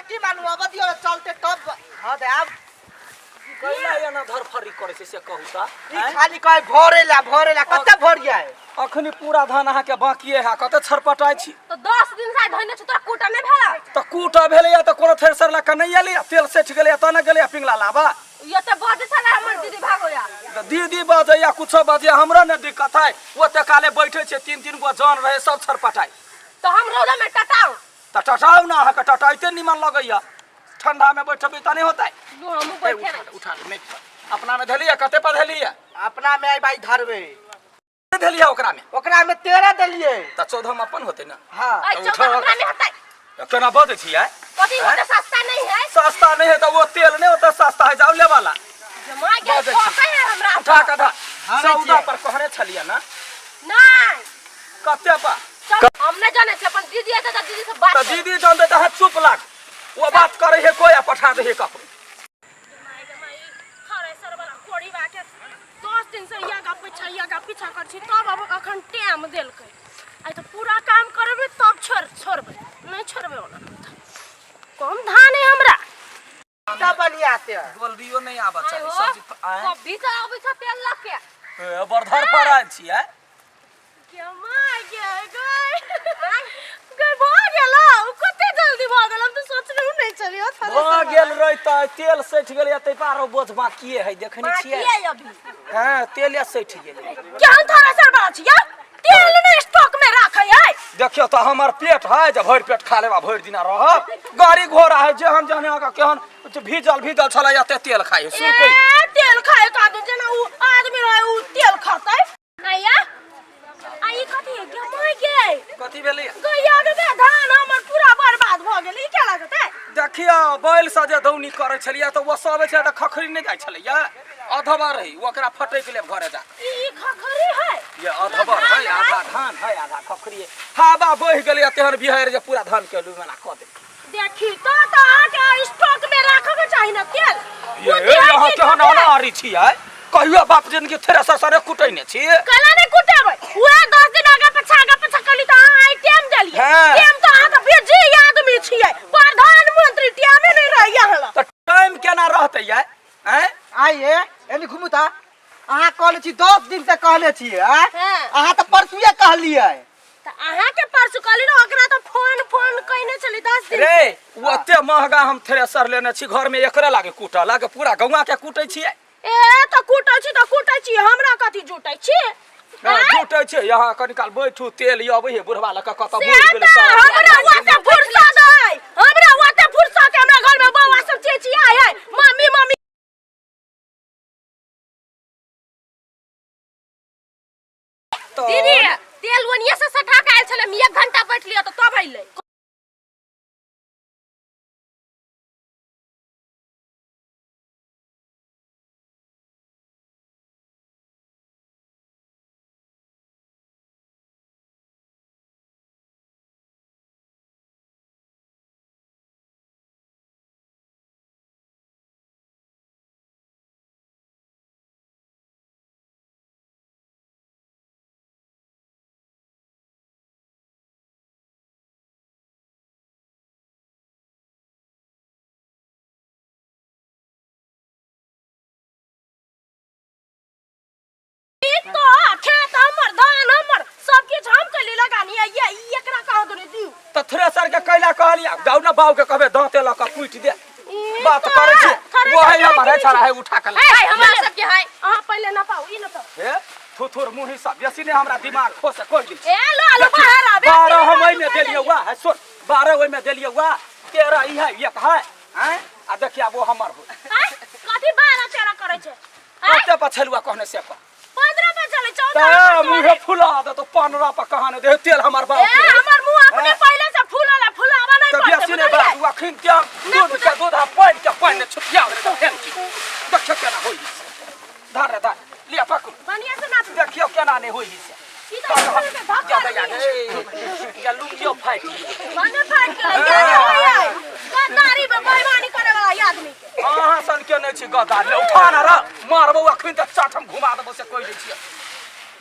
की मालूम अब दियो चलते तब। हां ते आब कैला एना धरफरी करै छै से कहू त। ई खाली कहे भरेला भरेला, कते भरिया है? अखनी पूरा धान अहाँके बाकिए है, कते छरपटाइ छी। तऽ 10 दिन से धइने छी, तोरा कूटा नहि भेला? तऽ कूटा भेलैया तऽ कोनो थ्रेसर लऽ कऽ नहि एलैया, तेल सठि गेलैया तऽ ने गेलैया पिंगला लाबा। ये तऽ बजै छलै हमर दीदी भागोया। तऽ दीदी बजैया कुछो बजैया, हमरा नहि दिक्कत है। ओते काले बैठे छै, तीन तीन गो जन रहे, सब छरपटाइ। तऽ हम रौदा में टटाउ? तऽ टटाउ ने, अहाँके टटाइते निमन लगैया। ठंडा में बैठबै तऽ नहि होतै। लू हमहूँ ए, बैठे उठा रही। ले, उठा ले, नहि अपना में धेलियै? कते पर धेलियै? अपना में आई भाई धरबे धेलियै ओकरा में? ओकरा में 13 देलियै। तऽ 14 में अपन होतै ने। हां। ऐ, तऽ 14 उठा। हमरा में होतै। केना बजै छियै? कथी होतै? सस्ता नहीं है। सस्ता नहीं है तऽ ओ तेल नहीं होता सस्ता है, जाउ लेवाला। जमा गेल। बजै छी। ठोकै है हमरा। उठा कऽ धर। हरै 14 छियै। पर कहने छलियै ने? नहीं। कते पर? चल, हम नहीं जाने छी, अपन दीदी एतै तऽ दीदी से बात तऽ करबै। दीदी जानते तऽ अहाँ चुप लाग, ओ बात करै है कोई आ पठा दे है ककरो। माय गे माय, थ्रेसर वाला कोढ़ीबा के 10 दिन से आगा पीछा आगा पीछा कर छी, तब अब अखन टाइम देलकै। आइ तऽ पूरा काम करबै तब छोड़बै, नहीं छोड़बै ओना। कम धान है हमरा। सब बढ़िया से गोलबियो नहीं आबऽ आइ चाही हो, सब्जी आँय? कभी से अबै छ तेल लऽ के। ए, बड़ धर पर आयल छियै। गे my गे, गै गै, भऽ गेल। ओ कते जल्दी भऽ गेल, हम तऽ सोचने नहि छलियै। भऽ गेल रहितै, तेल सठि गेलै, तै पर आरो बोझ बाकिए है, देखने छियै? बाकी है अभी। हँ, तेले सठि गेलै। केहन थ्रेसर वाला छियै, तेल ने स्टॉक में राखै है। देखियौ तऽ हमर पेट है जे भरि पेट खा लेब आ भरि दिना रहब? गाड़ी घोड़ा है, जेहन जेहन अहाँके केहन भीजल भीजल छलै, एते तेल खाइ है सुरकै। ए, तेल खाए का दू, जेना उ आदमी रहे उ तेल खातै। आया आ ई कथी है? गे my गे। कथी भेलै? गैया के बे, धान हमर पूरा बर्बाद भऽ गेल, ई केना लगतै? देखियौ, बैल से जे दौनी करै छलियै तऽ ओ सब छै तऽ खखरी नहि जाइ छलैया, अधबा रही, ओकरा फटकि लेब घरे जा। ई खखरी है? ये अधबर है, आधा धान है आधा खखरी है। हवा बहि गेलै तेहन बिहाड़ि जे पूरा धान के लुमेना कऽ दे। देखी तो अहाँके स्टॉक में राखऽ के चाही ने तेल। ये यहाँ केहन अनारी छियै, कहियो बाप जिनगी थ्रेसर सरे कुटै ने छी। कला नहीं कुटेबै, उहे 10 दिन आगा पछा आगा पछा कली तऽ अहाँ आइ टाइम देलियै। हाँ। टाइम तऽ अहाँ तऽ बिजी आदमी छियै, प्रधानमंत्री, टाइमे नहीं रहैया हला। तऽ टाइम केना रहतै यै? आँय? आइए एनी घुमू ता। अहाँ कहले छी 10 दिन से कहले छियै, आँय? हाँ। अहाँ तऽ परसुए कहलियै। तऽ अहाँके परसू कहली ने, ओकरा तऽ फोन फोन कइने छली 10 दिन। रे, ओ ओते महंगा हम थ्रेसर लेने छी, घर में एकरे लागे कूटऽ लागे, पूरा गौआ के कूटै छियै। ए, तऽ कूटै छी तऽ कूटै छी, हमरा कथी जुटै छी? हँ, आँय? जुटै छै। यहाँ कनी काल बैठू, तेल ई अबै है बुढ़वा लऽ कऽ कतऽ से बुढ़ गेलै तऽ सब। हमरा ओते फुर्सत है, हमरा ओते फुर्सत है, हमरा घर में बौआ सब चेचिया है मम्मी मम्मी। तऽ दीदी, तेल ओनिये से सटा के आयल छलै, हम 1 घंटा बैठ लिअ तऽ तब अइलै। ई तो खेत हमर, धान हमर, सब किछ हम कैली लगानी है, ये ई एकरा कहाँ दुनी दिउ। तऽ थ्रेसर के कैला कहलियै, जाउ ने बाबू के कहबै दाँते लऽ कऽ कुटि दे। ई बात तो करै छी। थ्रेसर वो है के हमर है की छड़ा छी? है, उठा के ला। है, हमरा सबके है, अहाँ पहिले नपाउ, ई नपाउ। हे थुथुर मुही सब बेसी ने हमरा दिमाग खोसे कोइ दै ए लो लो बाहर आबे। 12 हम ओहिमे देलियै वा है, सुन, 12 ओहिमे देलियै वा, 13 ई है, एक है। आँय, आ देखिए आब ओ हमर हो। आँय, कथी 12 13 करै छै? आँय? कते पर छलुआ कहने से पर? 15 पर चलै, 14 तऽ पर चलै। मुँहे फुला दे तो 15 पर कहाँ ने दे तेल हमर बाप ए के। हमर मुंह अपने आँय? पहिले से फूलल है, फुलावा नहीं तऽ पड़तै, बेसी नहि बुझलियै? बात, अखन के दूध के दूध आ पानि के पानि ने छुटिया गेलै तऽ फेर की? देखियौ केना होइ छै। धर रे धर, लिअ पकड़ू। बढ़िया से नाप। देखियौ केना नहि होइ छै। ई तऽ स्कूल के धक्का जा दैया गे, या लुंगियो फाटि गेलै। भने फाटि गेलै, केना होइयै? गद्दारी में बेईमानी करे वाला ई आदमी के। अहाँ सन के नहि छी गद्दार। ले उठा ने र, मारबौ अखन तऽ चट हम घुमा देबौ से कहि दै छियै।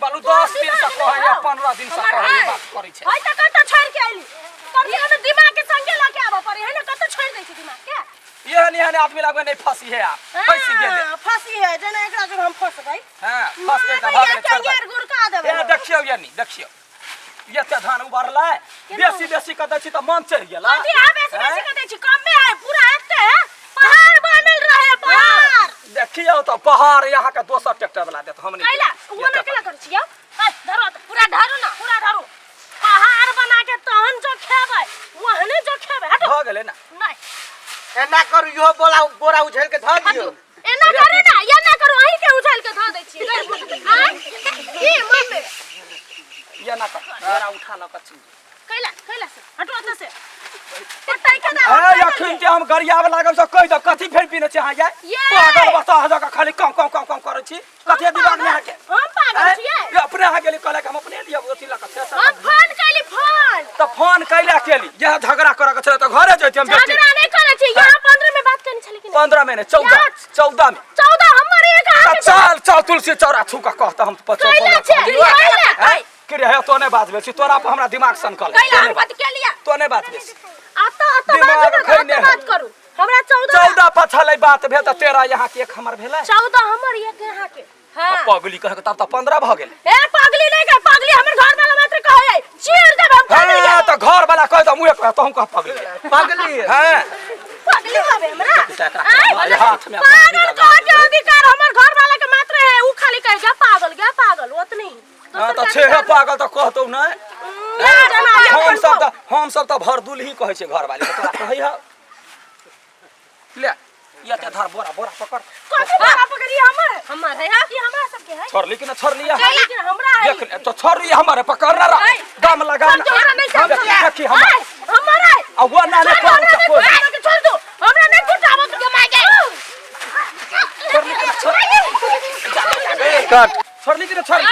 बालू 10 दिन से कहैया, 15 दिन से हमर कहैया, है। बात करै छै। है तऽ कतऽ छोड़ि के अयली? कम से कम दिमाग के संगे लऽ के आबऽ पड़ै है ने, कतऽ छोड़ि दै छै दिमाग? एहन आदमी लगबे नहीं फंसी है आप फंसी गेले। हाँ, फंसी है जेना एकरा जब हम फंसबै। हां, फंस के त भऽ गेलै, छोड़ दे। गुड़का देबै। ए देखियौ ये नी देखियौ एते धान उबरलै, बेसी बेसी कऽ दै छी तऽ मन चढ़ि गेलै। कथी आ बेसी बेसी कऽ दै छी? कमे है पूरा एते है, पहाड़ बनल रहे पहाड़। देखियौ तऽ पहाड़ यहाँ के दोसर ट्रैक्टर वाला देत हम नहीं। कैला वो ना केला करै छियौ? ए धरो तऽ पूरा धरू ना, पूरा धरू। पहाड़ बना के तहन जो खेबै ओहने जो खेबै। हटो। भऽ गेलै ना? नहीं। एना करू, इहो बोला बोरा उझेल के धऽ दियौ। एना करू ना, एना करू, अहीं के उछाल के धऽ दै छी। आय की मम्मी ये ना कर, बोरा उठा लऽ कऽ चलि। कैला कैला से हटो ओतऽ से पटाइ के ए अखन जे हम गरियाब लागब से कहि दब कथी फेर पीने छी अहाँ ये? पागल बता जका खाली कम कम कम कम करै छी, कथी दिमाग में अहाँके? हम पागल छियै? ये अपने अहाँ गेली कहलक हम अपने लिअ अथी लऽ कऽ। हम फोन कैली फोन। तऽ फोन कैला केली? यह झगड़ा करऽ के छलै तऽ घरे जैती हम। झगड़ा नहीं करै छी। यहाँ 15 में बात करनी छलै कि नहीं? 15 में नहीं, 14, 14 में। 14 हमर एक तऽ चल चल तुलसी चौरा छू कऽ कहत हम। कैला छै? कैला कि रे तो नहीं बात बेसी, तोरा पर हमरा दिमाग सनकल। कैला हम कथी केलिया? तो नहीं बात बेसी। आता आता बाजू ना, बात करू। हमरा 14 14 पर छलै बात भेल तऽ 13 यहाँ के एक हमर भेलै। 14 हमर एक यहाँ के। हां पगली कह के तब तऽ 15 भऽ गेलै। ए पगली नहीं कह, पगली हमर घर वाला मात्र कहै चीर देब हम पगली। हां तऽ घर वाला कह तऽ मुँहे कह तऽ हम कह पगली। पगली। हां पगली कहबे हमरा? हाथ में पागल कह के अधिकार हमर घर वाला के मात्र है, उ खाली कह गया पागल गया पागल ओतनी। हां तऽ छेहे पागल तऽ कहतौ नै। हम सब तऽ भरदुल ही कहै छै घर वाली के, तोरा कहै हौ। ले ये ते धर बोरा बोरा पकड़। कथी बोरा पकड़ी? हमर हमर है, ई हमरा सब के है। छोड़ली कि ना छोड़ली? लेकिन हमरा है। देख तो छोड़ली हमरे पकड़ ना रहा दम लगा ना। देखी हमर हमर है। आ वो ना ने छोड़ छोड़ दो हमरा नहीं कुटाबो के माय के। छोड़ली कि ना छोड़ कट। छोड़ली कि ना छोड़ली?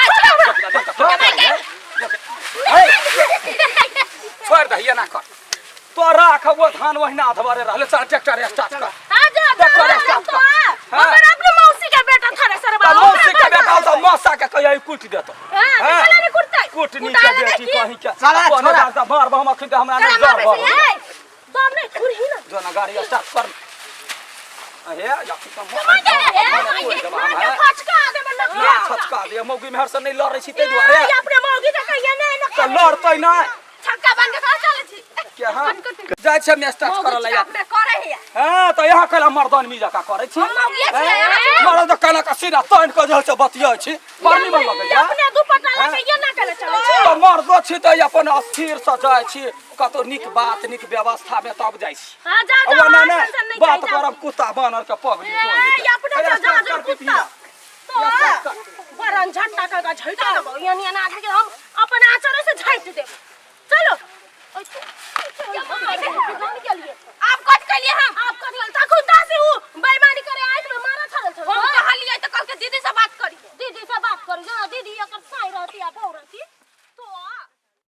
छोड़ दे ये ना कर तो राख वो धान वहिना अधवारे रहले। चल ट्रैक्टर स्टार्ट कर। हां जा ट्रैक्टर स्टार्ट कर। हमर अपने मौसी के बेटा थारे सरबा। मौसी के बेटा तो मौसा के कहिया कूट देतो। हां चला नहीं कुटतै। कुटनी के बेटी कहीं के चला छोड़ा। मार हम अखन के हमरा नहीं डर भर। दम नहीं छुरही ना। जो ना गाड़ी स्टार्ट कर। अहे या की कम फचका दे ना फचका दे। मौगी मेहर से नहीं लड़ै छी तै दुआरे। अपने मौगी के कहिया नहीं ना त लड़तै नै। छक्का बन के चलै छी। के हां जाइ छी हम स्टार्ट करऽ लए। अपने करै हिया। हां त यहाँ कैला मर्दान मी जका करै छी। मर्द कना का सीना तान के जे छै बतियै छी। बड़ निमन लगैया। अपने दुपट्टा लके ये ना केले चलै छी। त मर्दो छी त अपन अस्थिर से जाइ छी, कतौ नीक बात नीक व्यवस्था में तब जाइ छी। हां जा जा ना ना बात करब कुत्ता बानर के पगली। ए अपने जा जा कुत्ता तो बरन झट्टा का झैटा देबौ यानी एना के हम अपन आचर से झाइट देब। चलो आप कट के लिए हम